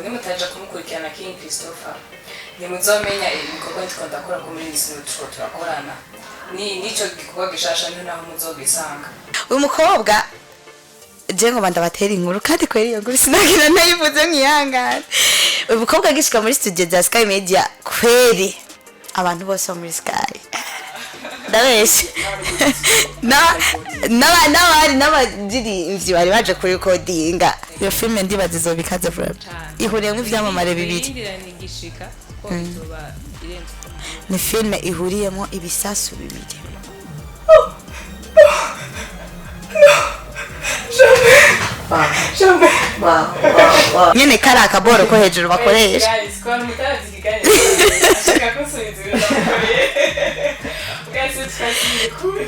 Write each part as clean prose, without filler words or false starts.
Nimutaja kumukurikirana King Christopher, ntimuzomenya ibikorwa ndiko ndakora ko muri iyi turiko turakorana. Ni nico gikorwa gishasha, niho naho muzogisanga. Uyu mukobwa je ngo ndabatera inkuru, kandi kweri iyo nkuru sinagira nayivuze mwihangane. Uyu mukobwa agishika muri studio za Sky Media, kweri abantu bose bo muri Sky, ndabeshe, n'abari n'abaririmbyi bari baje kurikodinga iyo filime, ndibaza izoba ikaze vraiment, ihuriyemo ivyamamare bibiri. Irindira igishika ko izoba irenze uko. Ni filime ihuriyemo ibisasu bibiri. Nyene kari akaboro ko hejuru bakoresha. Guys, ko mutazi ikiganiro ashaka kunsubiza ibintu namukoreye. Guys, twasubiye kure.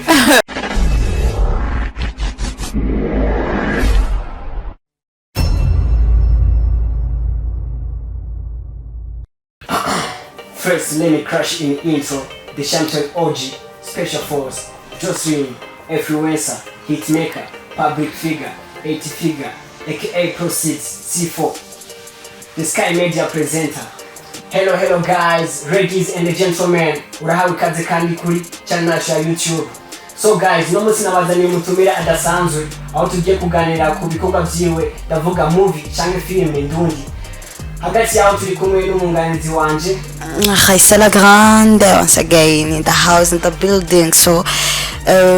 First, let me crash in intro. The champion OG, Special Force, Jocelyn, influencer, hitmaker, public figure, 80 figure, aka Proceeds, C4, the Sky Media presenter. Hello, hello guys, ladies and gentlemen. Urahawe ikaze kandi kuri channel yacu ya YouTube. So guys, no munsi nabazaniye umutumire adasanzwe, aho tugiye kuganira ku bikorwa vyiwe, ndavuga movie canke filime ndundi. Hagati yaho turi kumwe n'umwunganizi wanje. Raissa la Grande, once again in the house, in the building. So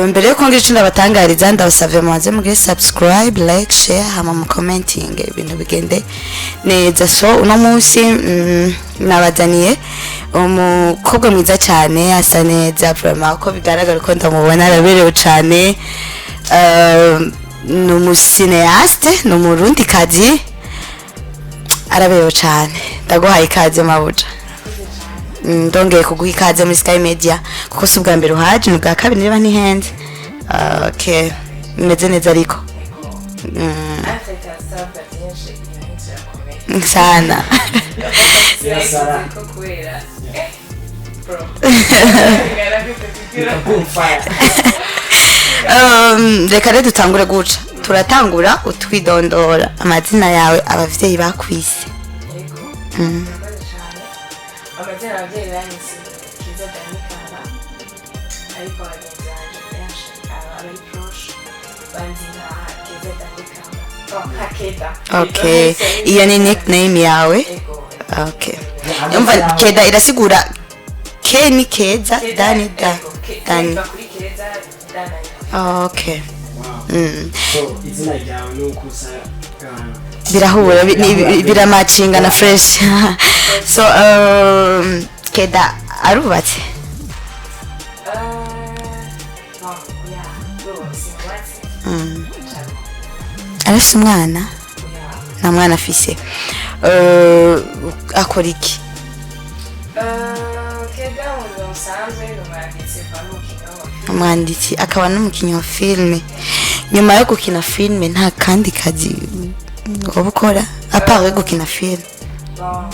mbere yuko ngira ico ndabatangariza, ndabasavye mubanze mugire subscribe, like, share, hama mu commenting, ibintu bigende neza. So uno munsi nabazaniye umukobwa mwiza cyane, asa neza vraiment, uko bigaragara ko ndamubona araberewe cyane. Ni umu cinéaste, ni umurundikazi, araberewe cyane. Ndaguhaye ikaze, mabuja. Ndongeye kuguha ikaze muri Sky Media, kuko si ubwa mbere uhaje, ni ubwa kabiri niba ntihenze. Ah, okay, meze neza ariko. Africa sabwa byinshi, iyo nzu irakomeye. Sana. Sara. Ko kubera bro. Boom fire. Reka rero dutangure guca, turatangura utwidondora amazina yawe, abavyeyi bakwise. Yego. Murakoze cyane. Amazina ababyeyi banyise Kiza Danikara, ariko abagenzi banje benshi, abari proche, banzi nka Keza Danikara. Oh, nka Keda. Okay, iyo ni nickname yawe? Yego. Okay, umva, Keda irasigura ke ni Keza, Dani da Dani. Keda kuri Keza Dani. Okay. Wow. So izina ryawe ni uko usa? Birahura, biramacinga na fresh. So Keda arubatse? Bon, yeah, sinubatse. Arafise umwana? Yeah. Nta mwana afise. Akora iki? Keda mu buzima busanzwe ni umwanditsi akaba n'umukinnyi w'amafilime. Umwanditsi akaba n'umukinnyi wa filime. Nyuma yo gukina filime nta kandi kazi woba ukora à part yo gukina filime? Bon,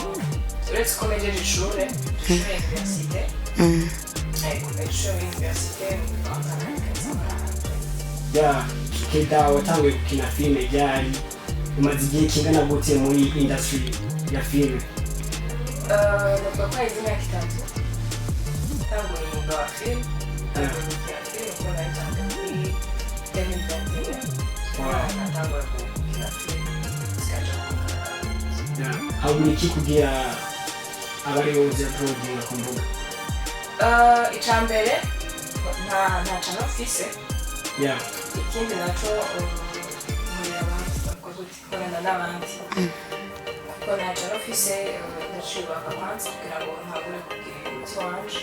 uretse ko mpejeje ishure université. Ariko ishure université nta kandi kazi nkora. Ya Keda, watanguye gukina filime ryari? Umaze igihe kingana gute muri industry ya filime? Navuga ko haheze imyaka 3 ntanguye umwuga wa filime, ntanguye gukina filime, kuko nabitanguye muri 2021. Natangura gukina filime zikaja kugaragara. Ya, habura iki kugira abari wowe uploadinga ku mbuga? Ica mbere nta channel mfise. Ikindi naco, nkorera abandi, bavuga gute, nkorana n'abandi, kuko nta channel mfise. Ndaciyubaka kwanza kugira ngo ntagure kugira ibintu wanje.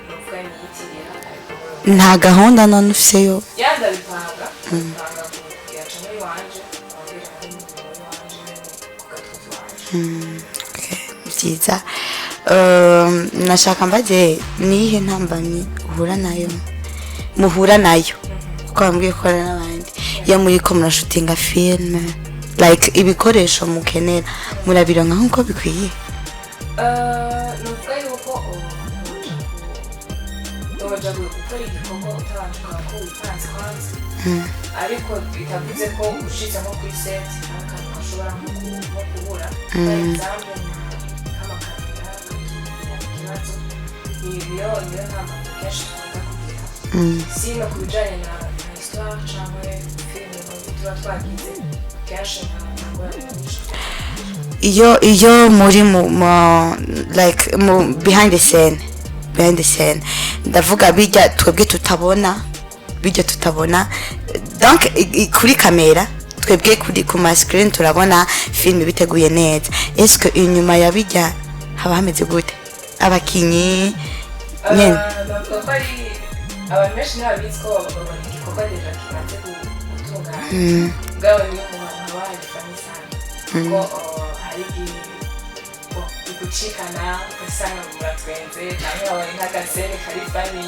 Nuvuga niyitirira, ariko Nta gahunda none ufise yo? Ya, ndabipanga kugira channel iwanje, ongera n'umurimo wanje ku gatwe iwanje. Okay, byiza. Nashaka mbaze niyihe ntambamyi uhura nayo, muhura nayo, kuko bambwiye ko hari n'abandi, iyo muri ko murashutinga filime, like ibikoresho mukenera murabironka nk'uko bikwiye? Nuvuga yuko noja gukora igikorwa utabanje ukaba ko wipanze kwanza, ariko bitavuze ko ushitse nko kuri set hari akantu gashobora nko kubura. Par exemple, nk'amakamera akagira ikibazo, niyo ntambamyi kenshi dukunda kugira. Sino ku bijanye na histoire cyangwa filime tuba twagize, kenshi nta ngorane nyinshi dukunda kugira. Iyo muri mu like mu behind the scene, behind the scene ndavuga bijya twebwe tutabona, bijya tutabona, donc kuri kamera, twebwe kuri ku ma screen turabona film biteguye neza. Est-ce que inyuma ya bijya haba hameze gute, abakinyi nyene? Bavuga ko ari abantu benshi ntibabizi ko babona igikorwa déjà kimaze gutungana, mugabo niyo mu hantu haba hari famille sana, kuko hari igihe gucikana ugasanga muratwenze cyangwa habaye nk'aga scène kari funny,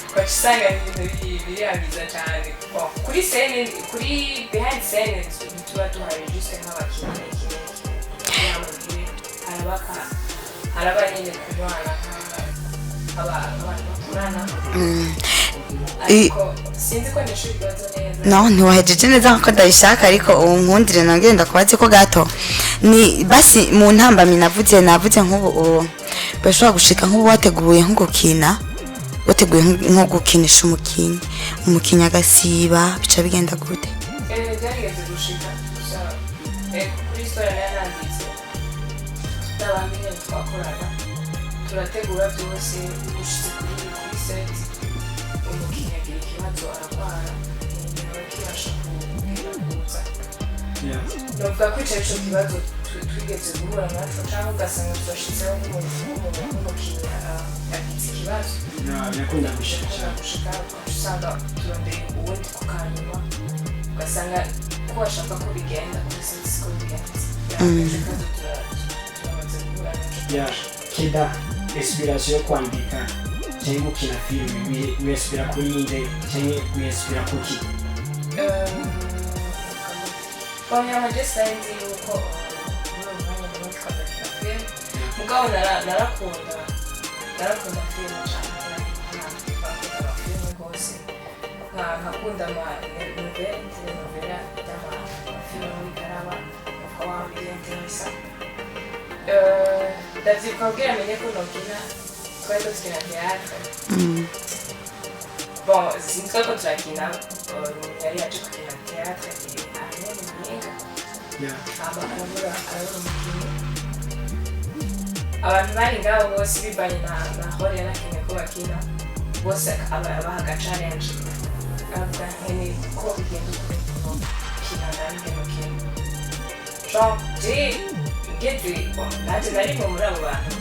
ugaca usanga ni ibintu biriyabiza cyane. Bon, kuri scène, kuri behind scene ntituba duhari juste nk'abakinnyi n'iki n'iki kugira ngo bigire, haraba nyine kunywana nk'abantu bakorana, ariko sinzi ko nishyura ikibazo neza. No, ntiwahejeje neza nkuko ndabishaka, ariko ubu nkundire nongere ndakubaze ko gato. Ni basi mu ntambamyi navuze nk'ubu, ubu bashobora gushika nk'ubu wateguye nko gukina, wateguye nko gukinisha umukinyi, umukinyi agasiba, bica bigenda gute? Byarigeze gushika gusa, kuri histoire nayo nanditse n'abandi nyine twakorana, turategura byose, dushitse kuri set umukinnyi agira ikibazo, ararwara, ntiyaba akibasha kugera kuza. Novuga ko ico kibazo twigeze guhura naco, cyangwa ugasanga turashitseho nk'umukinnyi agize ikibazo. Birakunda gushika Bikunda cyane. gushika, ugaca usanga turondeye uwundi ku kanyuma, ugasanga ko bashaka ko bigenda kuri set siko bigenze. Ico kibazo turamaze guhura naco. Ya Keda, inspiration yo kwandika cyangwa gukina filime wiyasubira kuri inde cyangwa wiyasubira kuki? Premièrement, je sinzi yuko muri uwo mwanya ndimo twagakina filime, mugabo narakunda filime cyane, barakunda amafilime rwose. Nkakunda ama nouvelle, telenovela y'amafilime muri karaba uko waba uri intéressant. Ndavyibuka kugira amenye ko nokina, twari dukina théâtre. Bon, sinzi ko turakina, yari yaje gukina théâtre ahanini Muyinga, hama arabura umukinnyi. Abantu bari ngaho bose, bivanye na rôle yarakeneye ko bakina, bose abaha aga challenge, avuga nkeneye ko bigenda ukuntu kina nanjye mukina. Genre je ngeze, bon, nanjye narimo muri abo bantu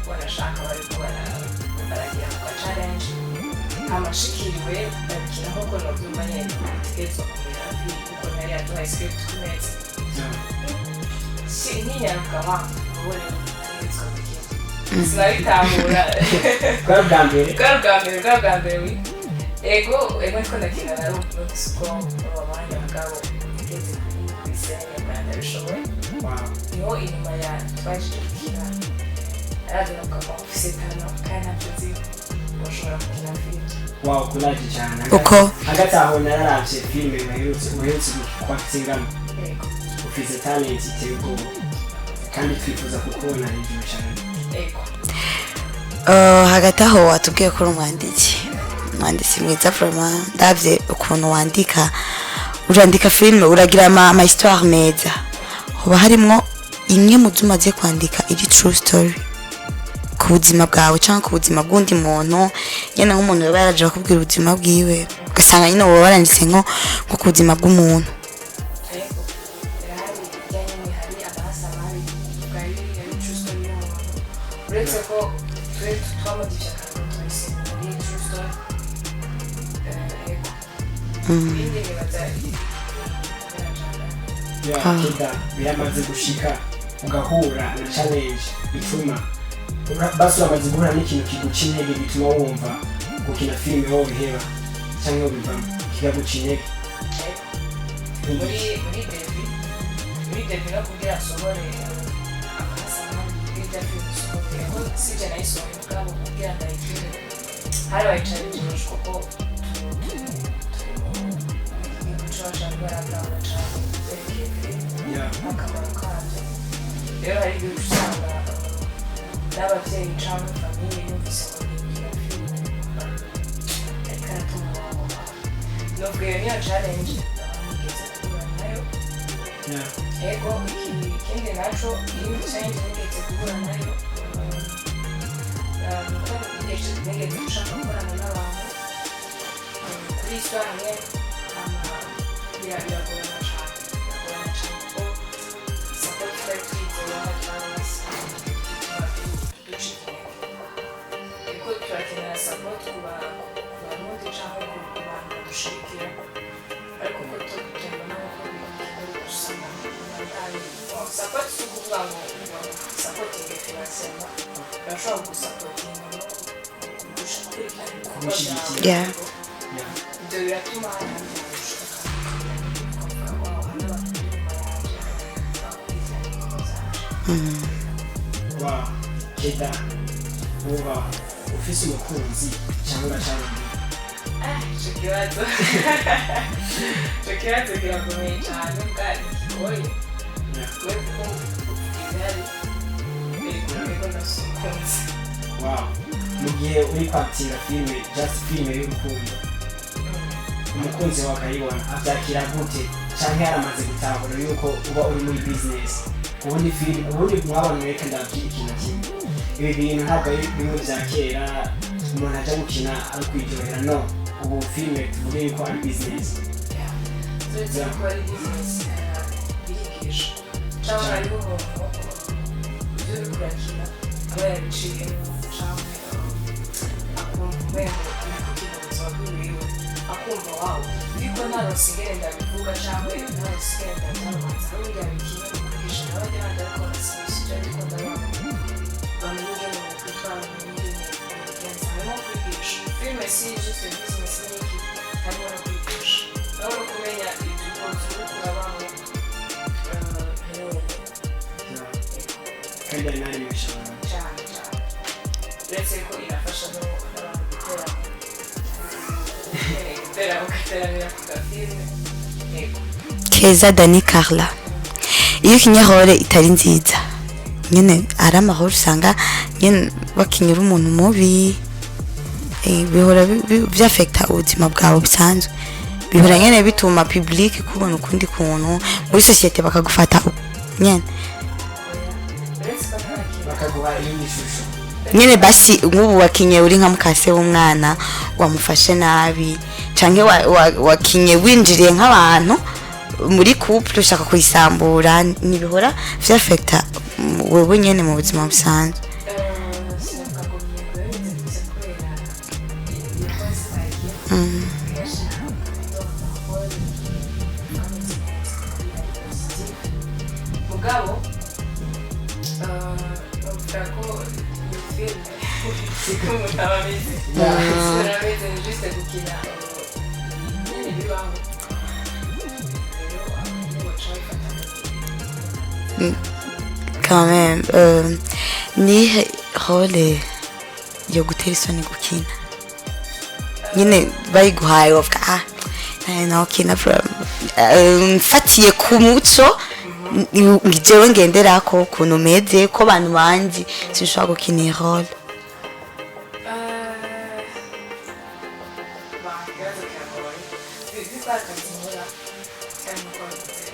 banashaka bariko baragira ako challenge, hama nshikiriwe ndabikina nkuko novyumva nyene bitegerezwa kumera, kuko yari yaduhaye script ku meza. Nkinyaruka wa ubu rero ntegerezwa gukina, sinabitahura. Bwari ubwa mbere? Bwari ubwa mbere, bwari ubwa mbere, oui. Ego, niko ndakina, narumvise uko muri uwo mwanya, mugabo ngeze kuri scène mbona ndabishoboye. Niho inyuma ya twaje gukina araza avuga ngo mfise talent kandi ntabyo nzi, ushobora gukina filime. Wow, courage cyane. Uko? Hagati aho nararavye filime uherutse kwakitingamo. Yego. Ufise talent iteye ubwoba kandi twifuza kukubona hejuru cyane. Ego. Hagati aho watubwiye ko uri umwanditsi mwiza. Vraiment ndabye ukuntu wandika, urandika filime, uragira ama histoire meza. Hoba harimwo imwe mu zo umaze kwandika iri true story ku buzima bwawe cyangwa ku buzima bw'undi muntu nyine, nk'umuntu yaba yaraje akubwira ubuzima bwiwe, ugasanga nyine wowe waranditse nko ku buzima bw'umuntu? Ego, irahari ijyanye n'ihari amahasa mabi bwari yari true story y'umuntu, uretse ko twe twamodifye akantu twese muri true story. Ego, ibindi nibaza birajana. Ya. Kida, biramaze gushika ugahura na challenge ituma basi uramaze guhura n'ikintu kiguca intege gituma wumva gukina filime wowe biheba cyangwa bivamo, kikaguca intege? Ego. Muri début no kugira nsohore amahasa mabi hirya filime isohoke, ko sije nayisohoye, mugabo kugira ndayikine harabaye challenge nyinshi, kuko turi mu gihugu c'abashaka baratahura cane berekeye filime akamaro kabyo. Rero hari igihe usanga n'ababyeyi cyangwa famille yumvise ngo ngiye gukina filime, ariko aratuma umurongo. Nubwo iyo niyo challenge nigeze guhura nayo. Ego, ikindi naco, iyindi challenge nigeze guhura nayo, nuko nigeze gushaka gukorana n'abantu kuri histoire nyene, hama biragorana cane, biragorana cane, kuko support twari twizeye twarose ducika intege. Ego, turakenera support ku Barundi canke ku bantu badushigikira, ariko uko tubona nkuko bikora usanga support si ukuvuga ngo supporting financièrement, urashobora gusapotinga no gukurikirana ibikorwa Kumushyigikira. byawe. Ibyo biratuma hari ahandi hantu ushaka ukavuga: "Wow, hari abantu bari inyuma yanjye bakurikirana ibikorwa byanje." Wow, Keda, uba ufise umukunzi cyangwa uracarondera? Ah, ico kibazo kirakomeye cyane, bwa kigoye. We kuko ibihari, yego, ndafise umukunzi. Wow, mu gihe uri kwakira filime, just filime y'urukundo, umukunzi wawe akayibona, abyakira gute? Canke yaramaze gutahura yuko uba uri muri business? Ubundi filime, ubundi mwabona, reka ndabwira ikintu kimwe: ibi bintu ntabwo ari bimwe bya kera umuntu aja gukina ari kwiryohera. No ubu filime tuvuge yuko ari business. Turetse ko ari business, birigisha, cyangwa hariho umuntu ibyo uriko urakina aba yabiciyemo, cyangwa akumva umengo uri gukina ubuzima bwiwiwe, akumva: "Wow, ariko ntaronse ingene ndabivuga cyangwa ntaronse ingene ndabyamamaza." Hari undi yabikinye mu kwigisha n'abajya bandi, ariko barasimisha, ariko ndabona bamenye ingene bokwitwara, bamenye ingene bobigenza. Harimo kwigisha. Filime si juste business n'iki, harimo no kwigisha nawe no kumenya ibyo ukuntu uriko urabamo ntari wenyine. Kandi ari narimisha abantu. Cyane cyane, uretse ko irafasha n'abantu gutera ugateramira ku gafilme, yego. Keza Dani Carla, iyo ukinye rôle itari nziza nyene, ari amahoro usanga nyene bakinyura umuntu mubi, bihora vyafekta ubuzima bwawe busanzwe, bihora nyene bituma public kubona ukundi kuntu muri société, bakagufata nyene. Uretse ko ntarakina. Bakaguha iyindi shusho. Nyene basi nk'ubu wakinye uri nka mukase w'umwana wamufashe nabi, canke wakinye winjiriye nk'abantu muri couple ushaka kuyisambura, ntibihora vyafekta wewe nyene mu buzima busanzwe? Sinavuga ngo biba bimeze gusa, kubera iyo kosi ntagiye kenshi amahoro ameze neza, ari positive. Mugabo bavuga ko iyo filime siko umuntu aba ameze, siko ameze, ni juste gukina nyine bibaho. Rero abantu baca babifata. Quand même, nihe rôle yo gutera isoni gukina nyine bayiguhaye bavuga: "Ah, nawe nawe ukina"? Mfatiye ku muco jewe ngenderako, ukuntu meze, ko abantu banzi, sinshobora gukina iyi rôle. Ba, ikibazo kiragoye. Bizi akazi nkora cyane, uko bivuze,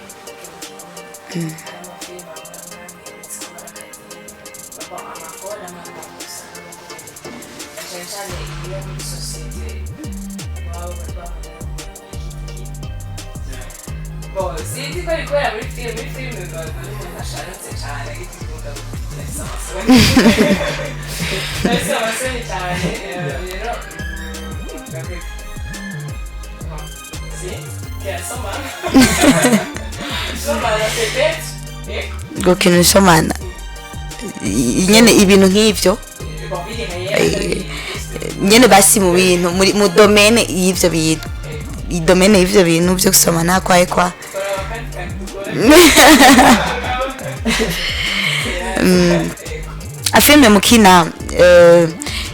hari amafilime amwe amwe uretse ko ari akazi, amakora amwe usanga agoye, na cyane cyane iyo muri sosiyete baba babona iki. Bon, sinzi ko ari kubera muri filime biba ari umuntu asharitse cyane, agikunda ndafise amasoni, ndafise amasoni cyane. Rero si kirasomana, somana peut-être, yego. Gukina usomana nyene, ibintu nk'ivyo. Bon, biri réel. Nyene basi mu bintu muri mu domaine y'ivyo bintu, domaine y'ivyo bintu vyo gusomana kwaye kwa Turaba kandi kandi dukora. Afilme mukina,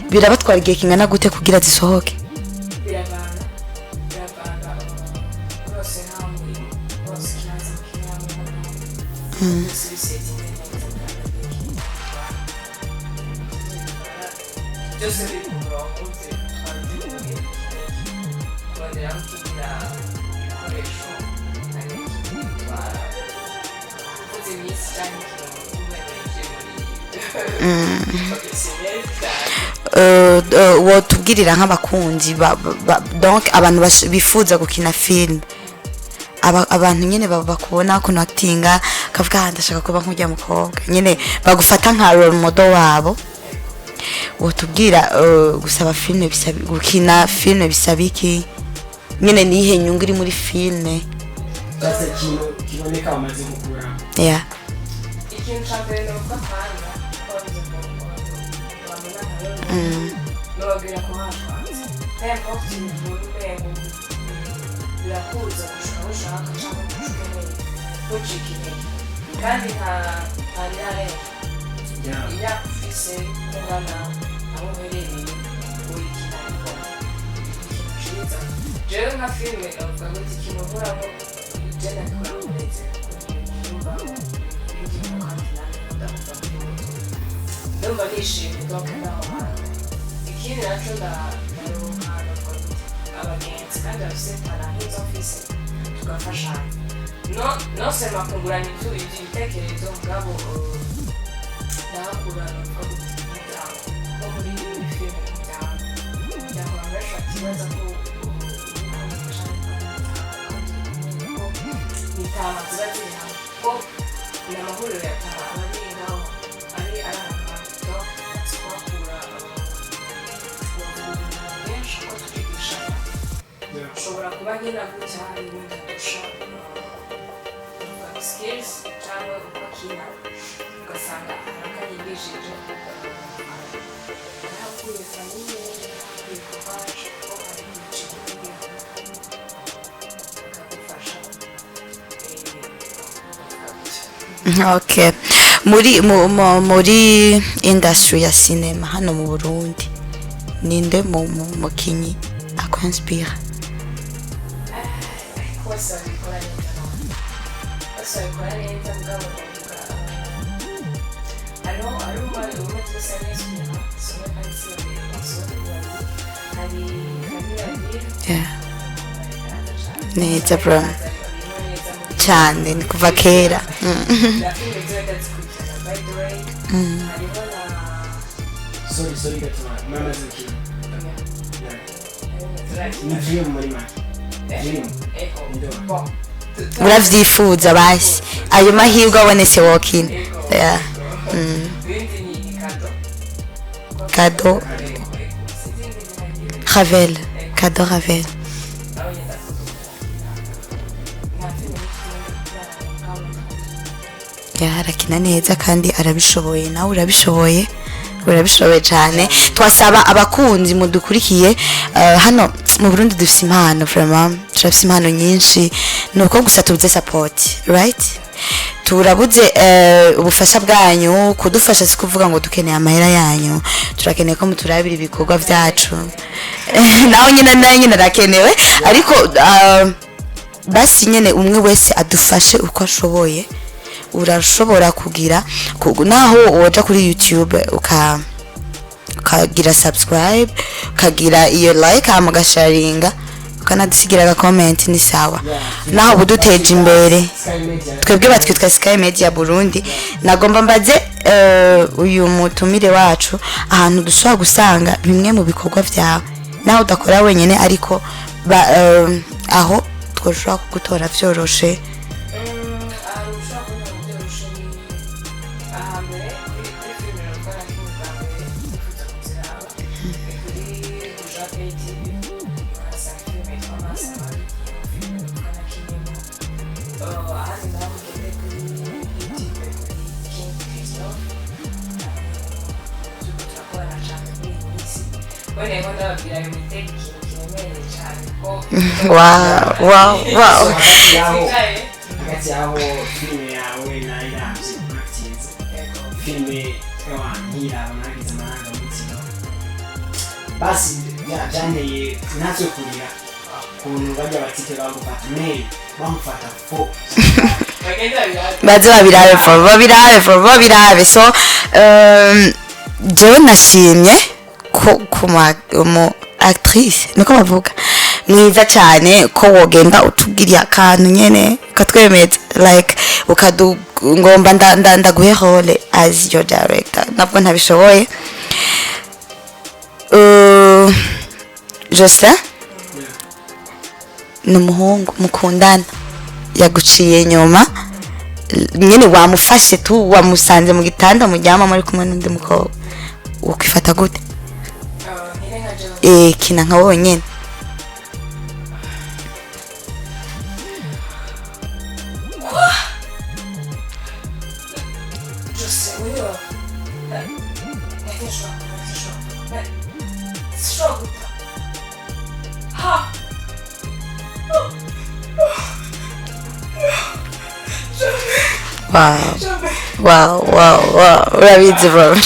birabatwara igihe kingana gute kugira zisohoke? Biravana, biravana. Bose nta muri bose ikibanza mukiniramo, byose bisetinze neza. Byose biri ku murongo, twari turi kurondera aho ukinira ibikoresho, hari ikindi bitwara ukoze iminsi cyangwa ikintu umenyeje muri professionnel cyane. Wotubwirira nk'abakunzi donc abantu bifuza gukina film, abantu nyene bakubona ukuntu actinga, kavuga: "Ah, ndashaka kuba nk'urya mukobwa", nyene bagufata nka role model wabo. Wotubwira, gusaba film bisaba, gukina film bisaba iki nyene? Nihe nyungu iri muri film? Cyase ikintu kiboneka bamaze gukura. Yeah. Ikintu cya mbere ni uko akanya bavuze ngo babona nka role model, nababwira ko hashwanze n'importe ibintu umengo birakuza gushika aho ushaka cyangwa gushika ukeneye, ntucike intege kandi nta birarenga. Imyaka ufise kungana aho uherereye, uyikina ariko ikintu ciza. Jewe nka filime navuga ngo ikintu nkuramo je ndabikora umunezero, numva bindimo kandi nanjye nkunda kuva muri muto, ndumva nishimye. Donc ndaho hantu. Ikindi naco ndaronka, navuga gute, abagenzi kandi bafise talent nk'izo mfise, tugafashanya, no sema kungurana ibitekerezo, mugabo ndahakura, navuga gute, umuryango nko muri filime, umuryango abantu benshi bakibaza ko ni talent ziba ziri hamwe, ko ni amahuriro ya talent aba ari ngaho, ari ahantu hamwe. Donc twakura benshi ko turigishanya. Ushobora kuba nkina gutya, hari ubundi adusha skills cyangwa uko akina, ugasanga arakanyigishije, arahakuye famille, arahakuye courage, ko hari gucika intege akagufasha. Okay, muri muri industry ya cinema hano mu Burundi, ninde mu mukinyi akwinspira? Bose babikora neza, none bose babikora neza, mugabo bavuga hariho umwe twese neza, si umwe kandi si babiri, si babiri, hari Fanny Ravire. Yeah. Neza bro, cyane, ni kuva kera. Na filime ziba ndazikurikirana, by the way. Hariho na Sorry, sorry gatuma mwamaze gukina. Ni dream, muri make dream. Ego. Uravyifuza basi, ayo mahirwe abonetse wokina? Yeah. Ibindi ni kado. Kado. Ego, sinzi izina ryiwe. Ravel, Kado Ravel. Nawe nyine ndakunda. Nta filime nyinshi. Yeah, arakina neza kandi arabishoboye. Nawe urabishoboye, urabishoboye cyane. Twasaba abakunzi mudukurikiye, hano mu Burundi dufite impano, vraiment turafite impano nyinshi, ni uko gusa tubuze support, right? Turabuze ubufasha bwanyu. Kudufasha si kuvuga ngo dukeneye amahera yanyu, turakeneye ko muturabira ibikorwa byacu. Nawe nyine arakenewe, ariko basi nyine umwe wese adufashe uko ashoboye. Urashobora kugira naho woja kuri YouTube ukagira subscribe, ukagira iyo like, hama ugasharinga, ukanadusigira aga comment, ni sawa. Naho buduteje imbere. Sky Media. Twebwe batwitwa Sky Media Burundi. Nagomba mbaze uyu mutumire wacu ahantu dushobora gusanga bimwe mu bikorwa byawe, naho udakora wenyine, ariko aho twoshobora kugutora vyoroshe. Ahantu ushobora kubona byoroshe ni ahambere kuri filime nakora filime bwa mbere, nifuza kuziraba, ni kuri Buja Pay TV, murahasanga filime yitwa Masabari, iyo filime nitwa nakiniyemo. Ahandi naho mugende kuri YouTube kuri King Christophe, turiko turakorana cane muri iyi minsi. Boneyeho ndababwira ayo mitego ikintu kiremereye cane ko Wow. Hagati yaho, twicaye. Hagati yaho filime yawe nayiravye nakitinze. Yego. Filime nkiraba nagize amarangamutima, basi byanteye natwe kurira ukuntu bajya batike bagufata me bamufata fo. Bagenda biraza. Baze babirabe fo, babirabe fo, babirabe. So jewe nashimye. ko kuma umu actrice niko bavuga mwiza cyane, ko wogenda utubwiriye akantu nyene ukatwemeza, like ukadu ngomba ndaguhe role as your director, nabwo ntabishoboye. Jocelyn ni umuhungu mukundana yaguciye nyuma nyine, wamufashe tu, wamusanze mu gitanda muryama muri kumwe n'undi mukobwa, ukwifata gute? Nkine nka jewe? Eh, kina nka wonyene. Jose wewe, sinshobora, sinshobora guta ha. Wow. Jamais. Wow, urabizi bro,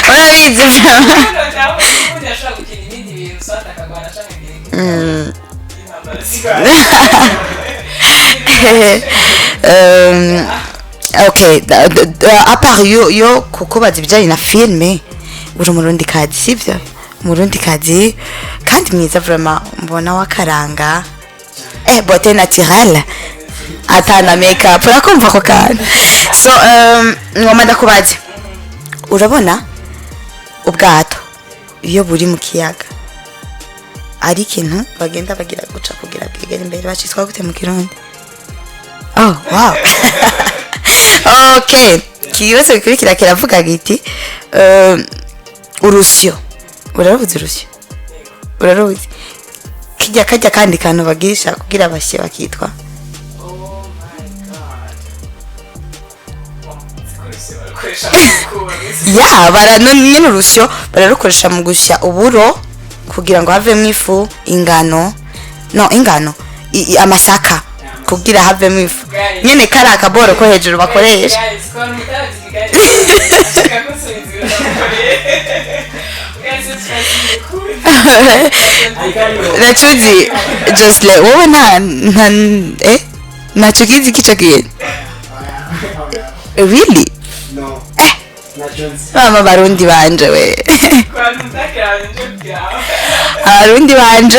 urabizi bro. Hano nawe ubundi ashobora gukina ibindi bintu, soit akagwana canke intambara zigwana. Okay, à part yo kukubaza ibijyanye na filme, uri umurundikazi, sibyo? Umurundikazi kandi mwiza vraiment, mbona wakaranga, beauté naturelle, atana makeup, urakumva ako kantu. So ngoma ndakubaze, urabona ubwato iyo buri mu kiyaga ari ikintu bagenda bagira guca kugira bwegere imbere, bacitwa gute mu Kirundi? Oh wow, okay, ikibazo gikurikira kiravuga giti urusyo, uraruzi urusyo? Uraruzi kijya kajya kandi kantu bagirisha kugira basye bakitwa? Oh my God. Sikoresha, barukoresha mu kuba. Ya, bara nyine urusyo bararukoresha mu gusya uburo kugira ngo havemo ifu, ingano, no ingano, amasaka kugira havemo ifu nyine, kari akaboro ko hejuru bakoresha. Guys, kwa mutazi guys. Ashaka kunsubiza ibintu namukoreye. Guys, it's cool. Nacuzi Jocelyn, wowe nta ntacyo kizi kico kintu, really? No. Ntacyo nzi. Mama, Barundi banje we. Kwa mutakira nje byawe. Abarundi banje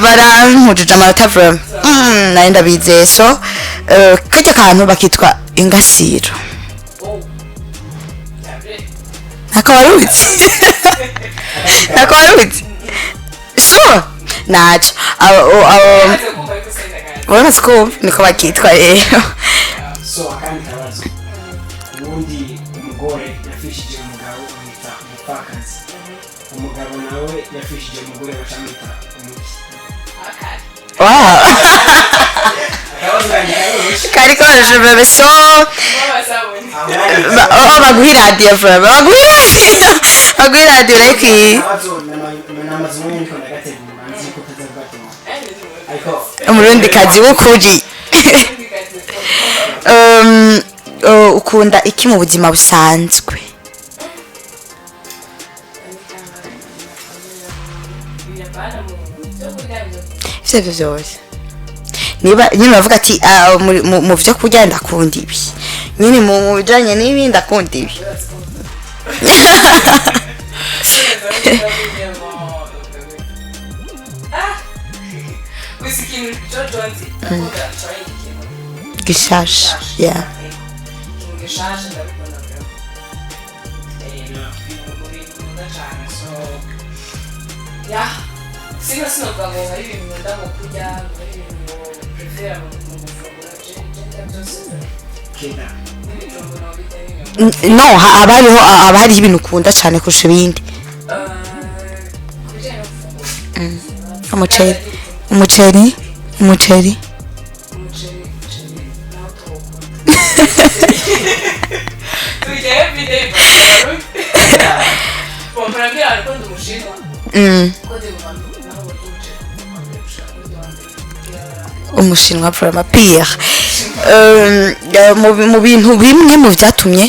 barankujije amanota vraiment. Nari ndabizeye. So karya kantu bakitwa ingasiro. Oh. Yabre. Ntako waruzi, ntako waruzi, so naco Maze kumva ariko sindagazi. Urabona, sikumva niko bakitwa rero. So akandi kabazo, ubundi umugore yafishije umugabo bamwita umupfakazi, umugabo nawe yafishije umugore bacamwita umuki? Akari. Wow. Akabazo kanjye karoroshye. Kari koroshe vraiment, so Mama sabuni. Oh, baguha iradiyo vraiment, baguha iradiyo, baguha iradiyo, urayikwiye. Akabazo namaze umwanya ndiko ndagategura, nzi ko utaza kugatora, ariko Umurundi kazi w'ukuri. Ukunda iki mu buzima busanzwe? Ivyo arivyo vyose, niba nyine uravuga ati: "Ah, mu vyo kurya ndakunda ibi nyine, mu bijanye n'ibi ndakunda ibi." Gusa ikintu Jojo nzi, ndakunda trying ikintu gishasha, yeah. Ikintu gishasha ndabikunda bro. Ibintu mu bintu nkunda cane, so yeah, sinovuga ngo hari ibintu nkunda mu kurya, ngo hari ibintu ngo prefera mu gufungura, je ndya byose bro. Keda. N'ibijumbu nobirya n'inyama. No, haba hariho ibintu ukunda cyane kurusha ibindi. Ku bijanye no gufungura, Umuceri, umuceri, umuceri. Umuceri nawo tuwukunda, turya everyday. Bon, murambwira ko ndi umushinwa, ko ndi mu bantu naho barya umuceri wa mbere gushaka undi wa mbere. Umushinwa vraiment pire. Mu bintu bimwe mu byatumye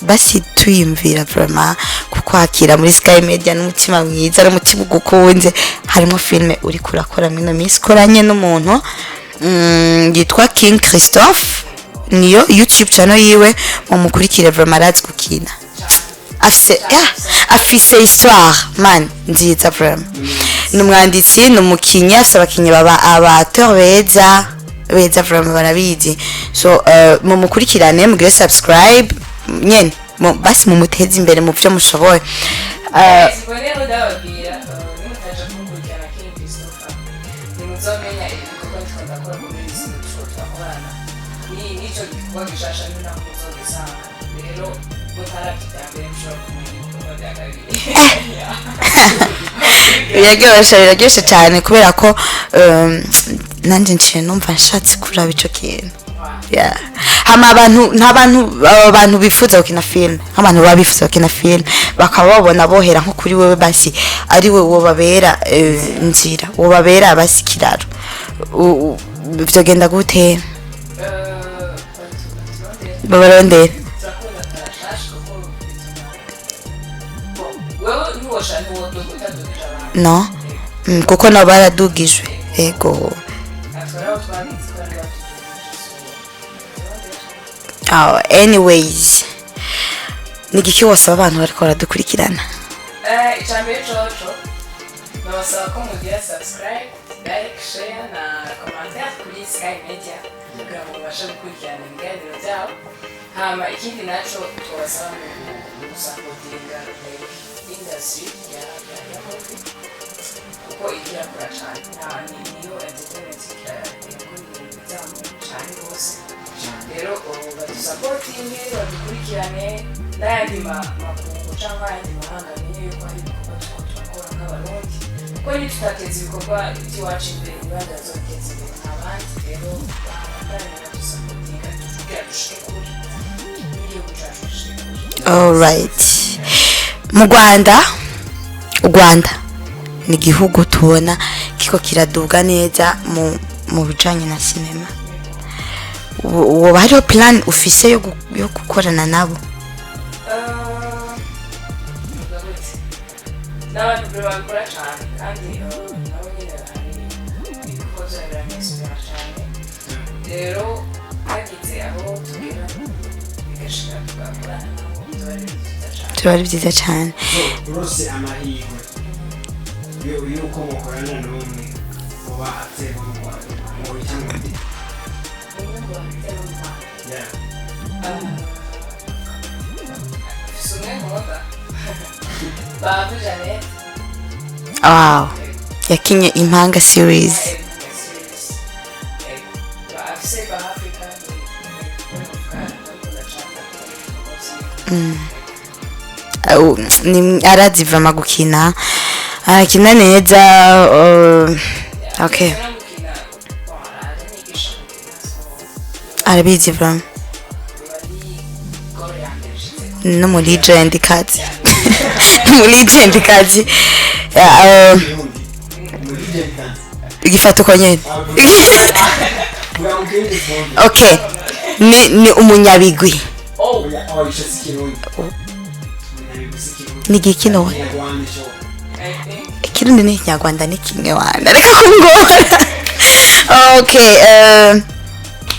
basi tuyumvira vraiment kukwakira muri Sky Media n'umutima mwiza n'umutima ugukunze, harimo filme uri kurakora muri ino minsi ukoranye n'umuntu yitwa King Christophe, niyo YouTube channel yiwe, mumukurikire vraiment, arazi gukina. Afise, yeah, afise histoire man nziza vraiment. Ni umwanditsi, ni umukinyi, afise abakinyi baba aba acteur beza beza vraiment, barabizi. So mumukurikirane, mugire subscribe nyene, basi mumuteze imbere mu byo mushoboye. Rero ndababwira, nimutaja kumukurikirana King Christopher, nimuzomenya ibikorwa ndiko ndakora muri izi dushobora turakorana. Ni nico gikorwa gishasha, ni naho muzogisanga. Rero mutaravye ibya mbere, mushobora kumenya ibikorwa bya kabiri. Biraryoshe, biraryoshe cyane, kubera ko nanjye nciye numva nshatse kuraba ico kintu. Yeah. Hama abantu, nta bantu, abo bantu bifuza gukina film, nk'abantu baba bifuza gukina film, bakaba babona bohera nko kuri wewe, basi ari we wobabera inzira, wobabera basi ikiraro. Vyogenda gute? Babarondera. Turakunda tarashashe kuko bituma wewe ntiwosha ntiwodoga utadugije abantu. No, kuko nabo baradugijwe, ego. Natwe rero twabizi ko ari batudugije, so. Oh, anyways, ni igiki wosaba abantu bariko baradukurikirana? Icambere coco babasaba ko mugira subscribe, like, share na commentaire kuri Sky Media kugira ngo mubashe gukurikirana ibiganiro byabo. Hama ikindi naco tubasaba ni gusapotinga like industry ya movie, kuko ikirakura cane. Nta niyo entertainment ikora ibintu bizamuka cane rwose. Rero ubu badusapotinge, badukurikirane, n'ayandi makungu cyangwa ayandi mahanga amenye yuko hari ibikorwa turiko turakora nk'Abarundi, kuko nitutateza ibikorwa by'iwacu imbere, ntibandi bazobiteza imbere, nta bandi. Rero babandanye badusapotinga kugira dushike kure n'igihugu cacu gishike kure. Alright, mu Rwanda, u Rwanda ni igihugu tubona kiko kiraduga neza mu bijanye na sinema. Woba hariho plan ufise yo gukorana nabo? Vuga gute? N'abantu bure babikora cane, kandi nabo nyene hari ibikorwa vyabo biramesura cane. Rero hagize aho tugera bigashika tugakorana nabo, biba ari byiza cane. Tuba ari byiza cane. So urose amahirwe yuko mukorana n'umwe mu ba acteur bo mu Rwanda, muhitamo nde? Umwe mu bafite mu Rwanda? Yeah. Mfise umwe nkunda, Bavu Jeannette. Wow, yakinye Impanga series. Afise ba Africa ndakunda cane, ndakunda ibikorwa vyiwe. Arazi vraiment gukina, arakina neza, okay. Gukina, bon, aranigisha gukina, so Arabizi vraiment. Biba ari goal ya mbere nshitseko. No mu legend kazi, no mu legend kazi. Kirundi muri legend. Igifata uko nyene. Bwa mu Kirundi twumve. Okay, ni umunyabigwi. Oh. Oya, oh, ico si Kirundi. Umunyabigwi si Kirundi. Ni igiki none? Kinyarwanda ico. I think. Ikirundi n'ikinyarwanda ni kimwe wana, reka kungora. Okay,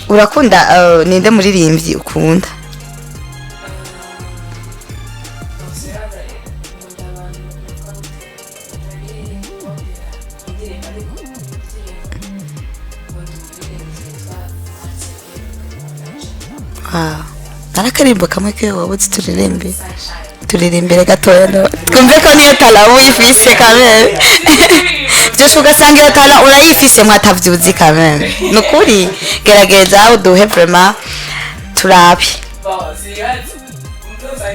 urakunda, ninde muririmbyi ukunda? Usibaza nkunda abantu bavuga batari bumvira indirimbo, ariko indirimbo, nkunda umuririmbyi witwa Martin. Wow, narakarimbo kamwe ke wabuze, turirimbe. Sunshine. Turirimbire gatoya no twumve ko niyo talent uyifise kamere byose, ugasanga iyo talent urayifise mwatavyuzi kamere. Ni ukuri, gerageza uduhe vraiment turabe. Bon, sibaza umutoza.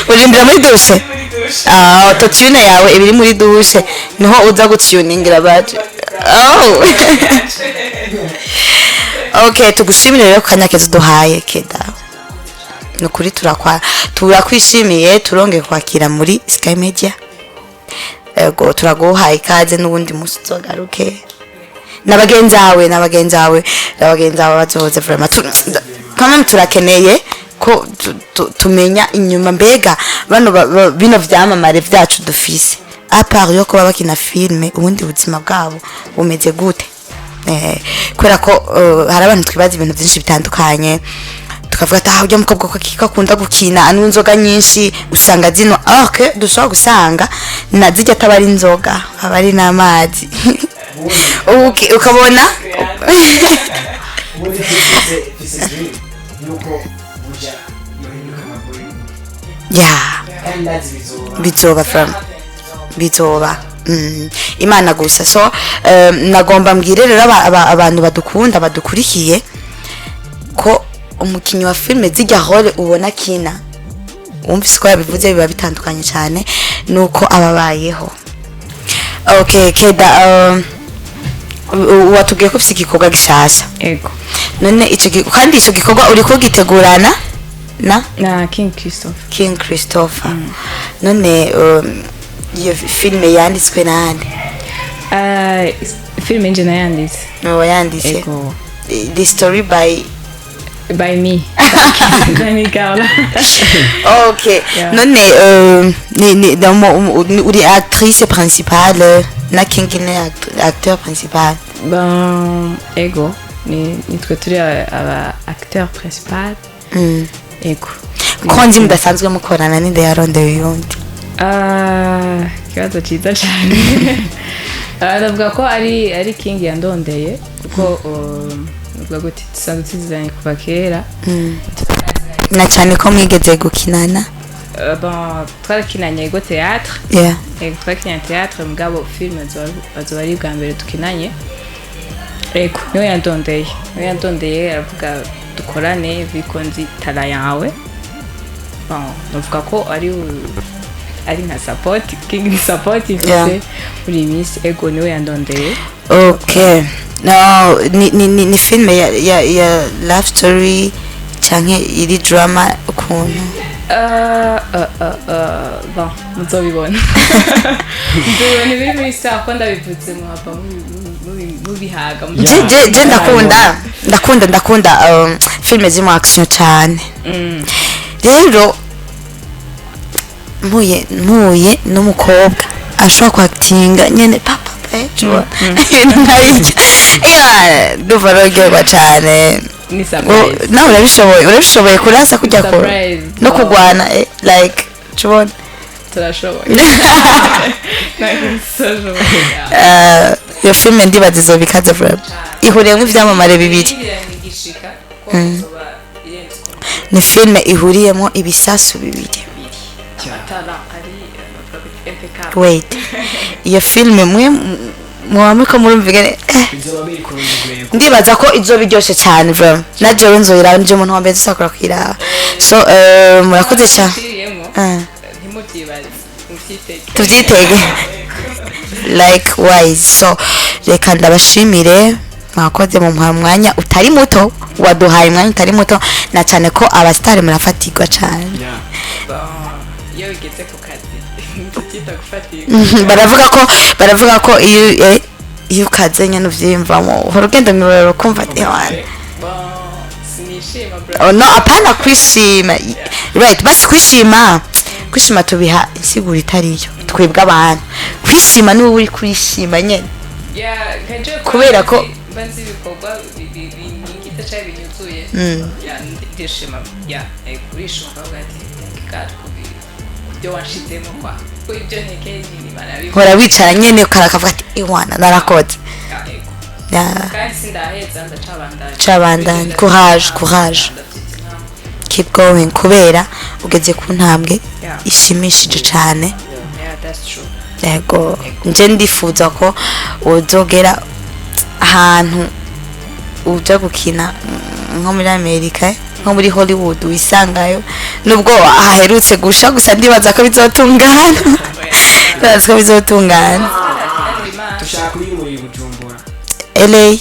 Uririmbira muri douche? Muri douche. Ah, autotune yawe ibiri muri douche, niho uza gutuningira baje. Oh, okay, tugushimire rero ku kanya keza uduhaye, Keda. Ni ukuri turakwishimiye, turongeye kwakira muri Sky Media. Ego, turaguhaye ikaze n'ubundi munsi uzogaruke na bagenzi bawe, na bagenzi bawe bazoze. Vraiment quand même turakeneye ko tumenya inyuma mbega bano bino vyamamare vyacu dufise, à part yo kuba bakina filme, ubundi buzima bwabo bumeze gute? Kubera ko hari abantu twibaza ibintu byinshi bitandukanye. Bakavuga ati: "Ah, ujya mukobwa ko kiko akunda gukina, anywa inzoga nyinshi." Usanga zino, okay, dushobora gusanga na zijya ataba ari inzoga, aba ari n'amazi. Ukabona Ubundi mfise dream yuko Buja yohinduka nka Bollywood. Kandi ndazi bizoba. Bizoba from bizoba. Imana gusa. So nagomba mbwire rero abantu badukunda, badukurikiye, ko umukinnyi wa filime, zijya role ubona kina, wumvise ko yabivuze, biba bitandukanye cyane nuko ababayeho. Okay, Keda, watubwiye ko ufite igikorwa gishasha. Ego. None ico kandi ico gikorwa uri kugitegurana na Na King Christopher. King Christopher. None iyo filime yanditswe nande? Filime nje nayanditse. Niwe yanditse? Ego. The story by By me, by me, Carla. Okay. Yeah. None ni uri actrice principale na King ni acteur principal? Bon, ego, ni nitwe turi aba acteur principal. Ego. Ko nzi mudasanzwe mukorana, ninde yarondeye uyundi? Ah, ikibazo cyiza cyane. Ah, ndavuga ko ari King yandondeye, kuko ndavuga gute, dusanzwe tuziranye kuva kera. Na cyane ko mwigeze gukinana. Bon, twarakinanye, ego, théâtre. Ego, twakinanye théâtre, mugabo film azoba ari bwa mbere dukinanye. Ego, niwe yandondeye, aravuga dukorane biko nzi talent yawe. Bon, ndavuga ko ari nka support, King ni support mfise muri iyi minsi. Ego, niwe yandondeye. Okay, no ni filime ya love story canke iri drama ukuntu? Bon, muzobibona ibiri muri saa ko ndabivuze muhava mubihaga. Je ndakunda filime zirimo action cyane. Rero mpuye n'umukobwa ashobora kwakitinga nyene papa pe, ibintu nkabirya, yeah, ndumva roryoherwa cyane. Ni surprise. Nawe urabishoboye kurasa kujya ko Surprise. no kugwana, like tubona. Turashoboye. Ntabwo turashoboye. Iyo filime ndibaza izoba ikaze vuba, ihuriyemo ivyamamare bibiri. Igishika ko izoba irenze uko. Ni filime ihuriyemo ibisasu bibiri. Amatara ari impeccable. Wait, iyo filime mwe muba muriko murumva ingene Bizoba biri ku rundi rwego. Ndibaza ko izoba iryoshe cyane vraiment. Na jewe nzoyiraba, nije umuntu wa mbere tuzakora kuyiraba. So murakoze cyane. Nciriyemo, ntimubyibaze, mubyitege. Tubyitege likewise. So reka ndabashimire, mwakoze mu mwanya utari muto, waduhaye umwanya utari muto, na cyane ko abasitari murafatirwa cyane. Yeah. Bon, iyo bigeze ku kazi tubyita gufatirwa. Baravuga ko iyo ukaze nyine uvyiyumvamo, uhora ugenda mw'ibarabara ukumva ati: "Ewana." Bon, sinishima bro. Oh, no, apana kwishima, right? Basi kwishima tubiha insiguro itariyo twebwe abantu. Kwishima niwe uri kwishima nyene. Yeah, nka jewe Kubera ko- mba nzi ibikorwa binyigita cyangwa binyuzuye. Yeah, ndishima. Yeah, urishima ukavuga ati: "Thank God ku byo wanshizemo," kwa ko ibyo ntekeye ni Imana yabivuze. Hora wicara nyene ukarakavuga ati: "Ewana, narakoze." Yeah, ego. Kandi sindaheza, ndacabandanya. Cabandanya. Courage, courage. Ndabyita impamvu. Keep going, kubera ugeze ku ntambwe ishimishije cane. Yeah, that's true. Yego, nje ndifuza ko uzogera ahantu uja gukina, nko muri Amerika, nko muri Hollywood, wisangayo, nubwo haherutse gusha. Gusa ndibaza ko bizotungana, ndibaza ko bizotungana. Dushaka kuyimurira i Bujumbura. LA,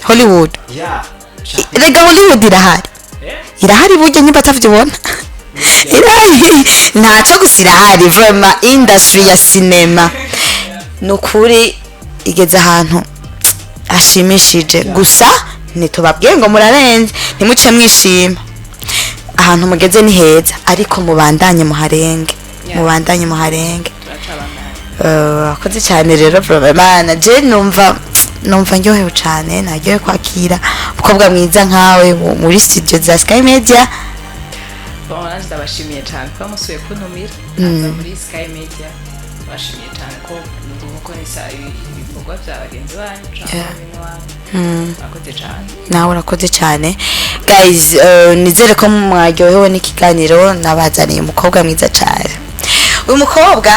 Hollywood. Yeah, dushaka. Rega Hollywood irahari. Eh? Irahari burya, niba atavyibona irahari, ntaco gusa irahari vraiment. Industry ya cinema ni ukuri igeze ahantu hashimishije. Gusa ntitubabwiye ngo murarenze, ntimuce mwishima. Ahantu mugeze ni heza, ariko mubandanye muharenge. Mubandanye muharenge. Turacabandanya. Akoze cyane rero vraiment. Je numva ndyohewe cyane, naryohewe kwakira umukobwa mwiza nkawe muri studio za Sky Media. Bon, nanjye ndabashimiye cyane kuba musuye kuntumira naza muri Sky Media. Ndabashimiye cyane ko gukoresha ibikorwa bya bagenzi banyu cyangwa bene wanyu. Murakoze cyane. Nawe urakoze cyane. Guys, nizere ko mwaryohewe n'ikiganiro nabazaniye. Umukobwa mwiza cyane. Uyu mukobwa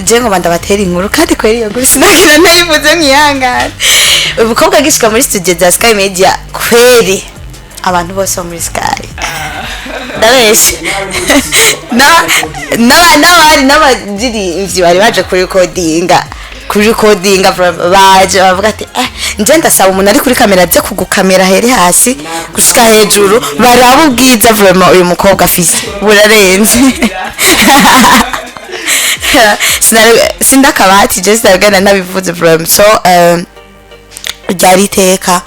je ngo ndabatera inkuru, kandi kweri iyo nkuru sinagira nayivuze mwihangane. Uyu mukobwa agishika muri studio za Sky Media, kweri abantu bose bo muri Sky, ndabeshe, n'abari n'abaririmbyi bari baje kurikodinga, baje bavuga ati: "Eh, nje ndasaba umuntu ari kuri kamera aze kugukamera here hasi gushika hejuru, baraba ubwiza vraiment uyu mukobwa afise burarenze." Sindakabati je sinabigana nabivuze vraiment. So ryari iteka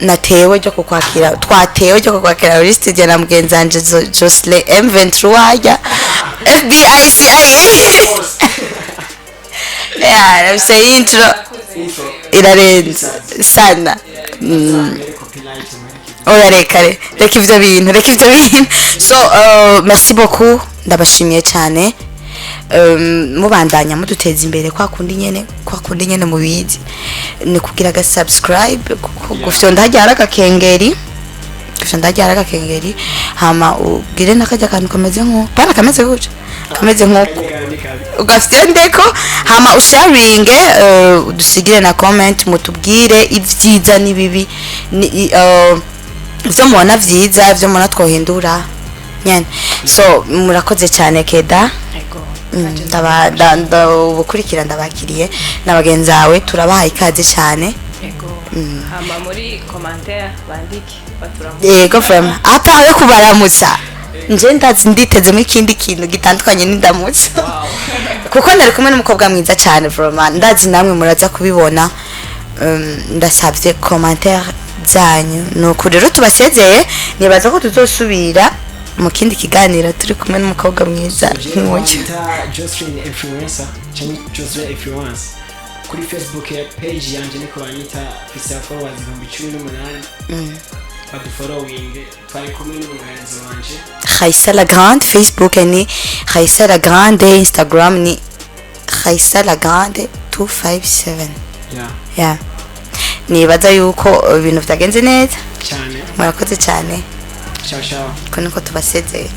natewe ryo kukwakira, twatewe ryo kukwakira muri studio na mugenzi wanje Jocelyn M23 ya FBI CIA. Yeah, nafise intro irarenze sana. Oya, reka reka ivyo bintu, reka ivyo bintu. So merci beaucoup, ndabashimiye cyane. Mubandanya muduteza imbere kwa kundi nyene mubizi, ni kugira aga subscribe, gufyonda hajya hari agakengeri, gufyonda hajya hari agakengeri, hama ugire n'akajya kantu kameze nko pana kameze gutya, kameze nk'uko ugafyondeko, hama usharinge, udusigire na comment, mutubwire ibyiza n'ibibi, ivyo mubona vyiza, ivyo mubona twohindura nyene. So murakoze cyane keda. Ego. Ubukurikira ndabakiriye na bagenzi bawe, turabahaye ikaze cyane. Ego, hama muri commentaire bandike baturamuka. Yego, vraiment, apa yo kubaramutsa, nje ndazi nditezemo ikindi kintu gitandukanye n'indamutso, kuko nari kumwe n'umukobwa mwiza cyane vraiment. Ndazi namwe muraza kubibona. Ndasabye commentaire zanyu. Nuko rero tubasezeye, nibaza ko tuzosubira mu kindi kiganiro turi kumwe n'umukobwa mwiza nk'uyu. Bita Jocelyn Influencer cyangwa Jocelyn Influence kuri Facebook ya page yanje, niko banyita. Mfise followers 18,000. Badufollowing. Twari kumwe n'umugenzi wanje Raissa la Grande. Facebook ni Raissa la Grande, Instagram ni Raissa la Grande 257. Yeah. Yeah, nibaza yuko ibintu byagenze neza. Cyane. Murakoze cyane. Ciao ciao. Ko niko tubasezeye.